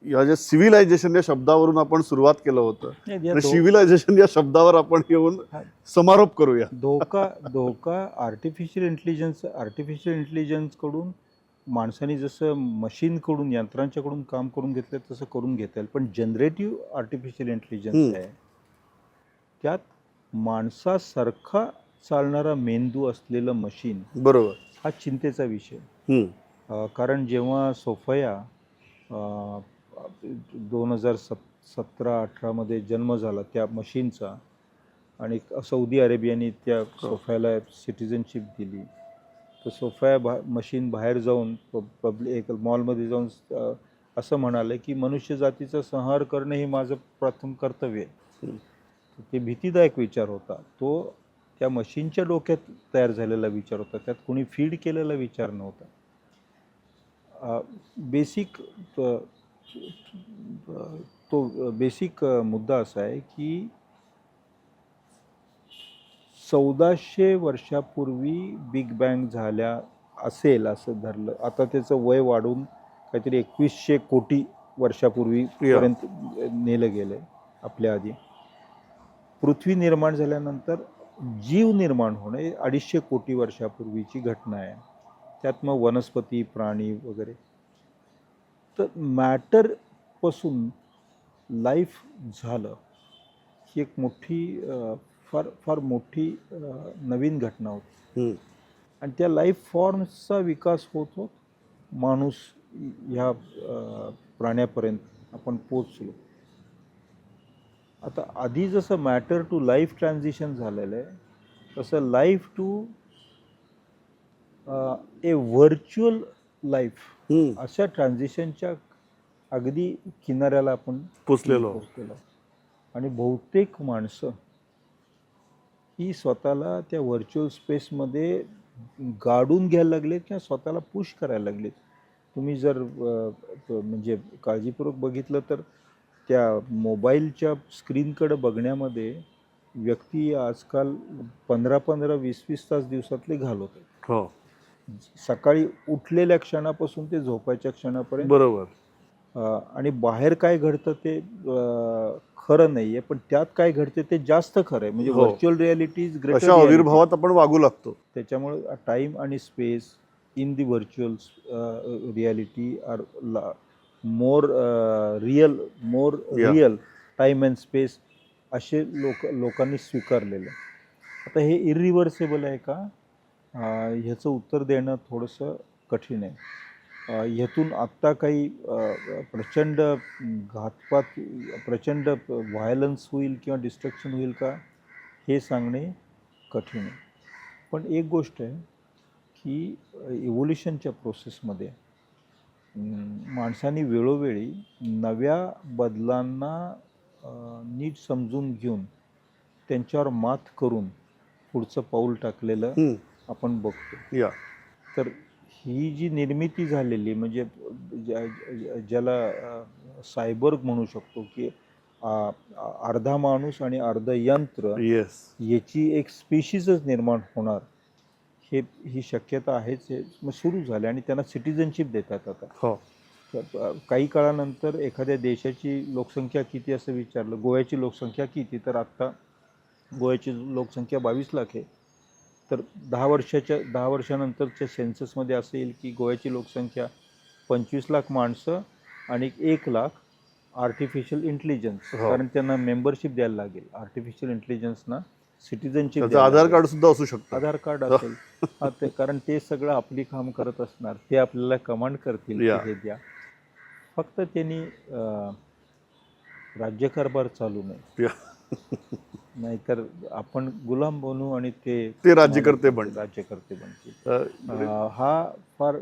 या ज्या सिव्हिलायझेशन या शब्दावरून आपण सुरुवात केलं होतं नाही, या आणि सिव्हिलायझेशन या शब्दावर आपण येऊन समारोप करूया. धोका धोका आर्टिफिशियल इंटेलिजन्स, आर्टिफिशियल इंटेलिजन्सकडून माणसाने जसं मशीनकडून, यंत्रांच्याकडून काम करून घेतलं तसं करून घेता येईल, पण जनरेटिव्ह आर्टिफिशियल इंटेलिजन्स आहे, त्यात माणसासारखा चालणारा मेंदू असलेलं मशीन हा चिंतेचा विषय. कारण जेव्हा सोफया 2017-18मध्ये जन्म झाला त्या मशीनचा आणि सौदी अरेबियाने त्या सोफायाला सिटिझनशिप दिली, तर सोफाया मशीन बाहेर जाऊन एक मॉलमध्ये जाऊन असं म्हणाले की मनुष्य जातीचा संहार करणे हे माझं प्रथम कर्तव्य आहे. तर ते भीतीदायक विचार होता. तो त्या मशीनच्या डोक्यात तयार झालेला विचार होता, त्यात कोणी फीड केलेला विचार नव्हता. बेसिक तो बेसिक मुद्दा असा आहे की 1400 वर्षापूर्वी बिग बँग झाल्या असेल असं धरलं. आता त्याचं वय वाढून काहीतरी 2100 कोटी वर्षापूर्वी पर्यंत नेलं गेलं आहे. आपल्या आधी पृथ्वी निर्माण झाल्यानंतर जीव निर्माण होणे 250 कोटी वर्षापूर्वीची घटना आहे. त्यात मग वनस्पती, प्राणी वगैरे. तर मॅटरपासून लाईफ झालं ही एक मोठी, फार फार मोठी नवीन घटना होती. आणि त्या लाईफ फॉर्म्सचा विकास होत होत माणूस ह्या प्राण्यापर्यंत आपण पोचलो. आता आधी जसं मॅटर टू लाईफ ट्रान्झिशन झालेलं आहे, तसं life to a virtual life अशा ट्रान्झिशनच्या अगदी किनाऱ्याला आपण पोचलेलो आहोत. पोचलेलो आहोत. आणि बहुतेक माणसं ही स्वतःला त्या व्हर्च्युअल स्पेसमध्ये गाडून घ्यायला लागलेत किंवा स्वतःला पुश करायला लागलेत. तुम्ही जर म्हणजे काळजीपूर्वक बघितलं तर त्या मोबाईलच्या स्क्रीनकडं बघण्यामध्ये व्यक्ती आजकाल 15-15, 20-20 तास दिवसातले घालवत आहेत. सकाळी उठलेल्या क्षणापासून ते झोपायच्या क्षणापर्यंत. आणि बाहेर काय घडतं ते खरं नाही आहे, पण त्यात काय घडते ते जास्त खरं आहे. म्हणजे व्हर्च्युअल रियालिटी is greater. अशा आविर्भावात आपण वागू लागतो. त्याच्यामुळे टाईम आणि space in the virtual reality are more real, more real time and space असे लोकांनी स्वीकारलेलं. आता हे इरिव्हर्सिबल आहे का, ह्याचं उत्तर देणं थोडंसं कठीण आहे. ह्यातून आत्ता काही प्रचंड घातपात, प्रचंड व्हायलन्स होईल किंवा डिस्ट्रक्शन होईल का हे सांगणे कठीण आहे. पण एक गोष्ट आहे की इव्होल्युशनच्या प्रोसेसमध्ये माणसांनी वेळोवेळी नव्या बदलांना नीट समजून घेऊन त्यांच्यावर मात करून पुढचं पाऊल टाकलेलं आपण बघतो. तर ही जी निर्मिती झालेली, म्हणजे ज्याला सायबर्ग म्हणू शकतो की अर्धा माणूस आणि अर्ध यंत्र याची एक स्पीशीजच निर्माण होणार हे ही शक्यता आहेच. हे मग सुरू झाले आणि त्यांना सिटिझनशिप देतात आता. तर, काही काळानंतर एखाद्या देशाची लोकसंख्या किती असं विचारलं, गोव्याची लोकसंख्या किती, तर आत्ता गोव्याची लोकसंख्या 22 लाख आहे. तर 10 वर्षानंतरच्या सेन्ससमध्ये असं येईल की गोव्याची लोकसंख्या 25 लाख माणसं आणि 1 लाख आर्टिफिशियल इंटेलिजन्स. कारण त्यांना मेंबरशिप द्यायला लागेल, आर्टिफिशियल इंटेलिजन्सना सिटिझनशिप. त्याचं आधार कार्ड सुद्धा असू शकतं. आधार कार्ड असेल, हा, ते कारण ते सगळं आपली काम करत असणार, ते आपल्याला कमांड करतील की हे द्या. फक्त त्यांनी राज्यकारभार चालू नये, नाहीतर आपण गुलाम बनू आणि ते ते राज्यकर्ते बनतील. राज्यकर्ते बनतील. हा फार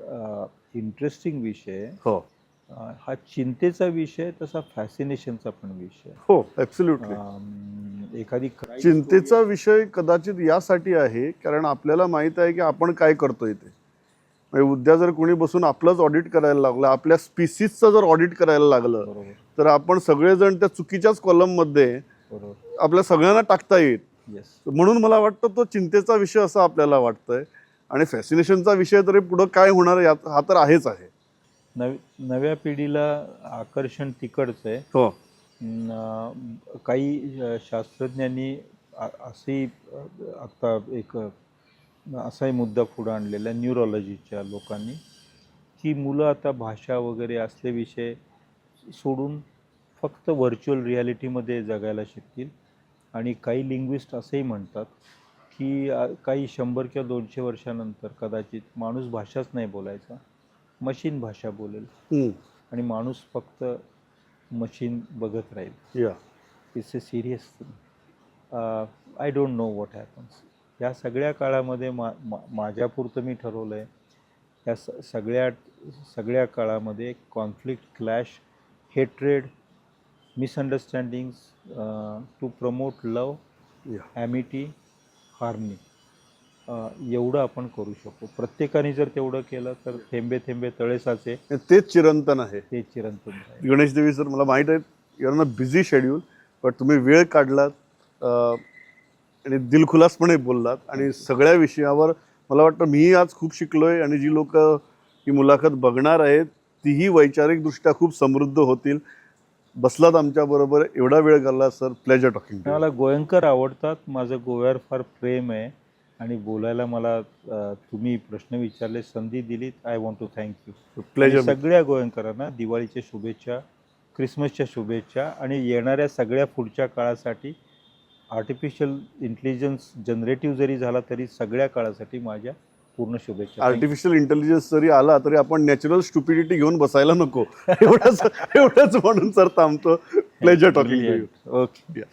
इंटरेस्टिंग विषय आहे. हा चिंतेचा विषय, तसा फॅसिनेशनचा पण विषय. हो, ॲब्सोल्युटली. एखादी crime चिंतेचा विषय कदाचित यासाठी आहे कारण आपल्याला माहीत आहे की आपण काय करतोय ते. म्हणजे उद्या जर कोणी बसून आपलंच ऑडिट करायला लागलं, आपल्या स्पीसीजचं जर ऑडिट करायला लागलं, तर आपण सगळेजण त्या चुकीच्याच कॉलममध्ये आपल्या सगळ्यांना टाकता येईल. म्हणून मला वाटतं तो चिंतेचा विषय असं आपल्याला वाटतंय आणि फॅसिनेशनचा विषय तरी पुढं काय होणार यात हा तर आहेच आहे. नव्या पिढीला आकर्षण तिकडचं आहे. काही शास्त्रज्ञांनी अशी आत्ता एक असाही मुद्दा पुढं आणलेला आहे न्यूरोलॉजीच्या लोकांनी की मुलं आता भाषा वगैरे असले विषय सोडून फक्त व्हर्च्युअल रियालिटीमध्ये जगायला शिकतील आणि काही लिंग्विस्ट असेही म्हणतात की काही 100 किंवा 200 वर्षानंतर कदाचित माणूस भाषाच नाही बोलायचा, मशीन भाषा बोलेल आणि माणूस फक्त मशीन बघत राहील. It's a serious thing. I don't know what happens. या सगळ्या काळामध्ये मा मा माझ्यापुरतं मी ठरवलं आहे, या सगळ्या सगळ्या काळामध्ये conflict, clash, hatred, misunderstandings, to promote love, amity, harmony, एवढं आपण करू शकतो. प्रत्येकाने जर तेवढं केलं तर थेंबे थेंबे तळे साचे. तेच चिरंतन आहे. ते चिरंतन आहे. गणेश देवी सर, मला माहीत आहे you're on a busy schedule, पण तुम्ही वेळ काढलात आणि दिलखुलासपणे बोललात आणि सगळ्या विषयावर मला वाटतं मीही आज खूप शिकलोय आणि जी लोक ही मुलाखत बघणार आहेत तीही वैचारिकदृष्ट्या खूप समृद्ध होतील. बसलात आमच्याबरोबर, एवढा वेळ घालवला सर, प्लेजर टॉकिंग. मला गोयंकर आवडतात. माझं गोव्यावर फार प्रेम आहे आणि बोलायला मला तुम्ही प्रश्न विचारले, संधी दिलीत, I want to thank you. Pleasure. सगळ्या गोयंकरांना दिवाळीच्या शुभेच्छा, क्रिसमसच्या शुभेच्छा आणि येणाऱ्या सगळ्या पुढच्या काळासाठी, आर्टिफिशियल इंटेलिजन्स जनरेटिव्ह जरी झाला तरी सगळ्या काळासाठी माझ्या पूर्ण शुभेच्छा. Thank you. Artificial intelligence जरी आला तरी आपण नॅचरल स्टुपिडिटी घेऊन बसायला नको, एवढंच एवढंच म्हणून सर थांबतो. Pleasure talking to you. Okay.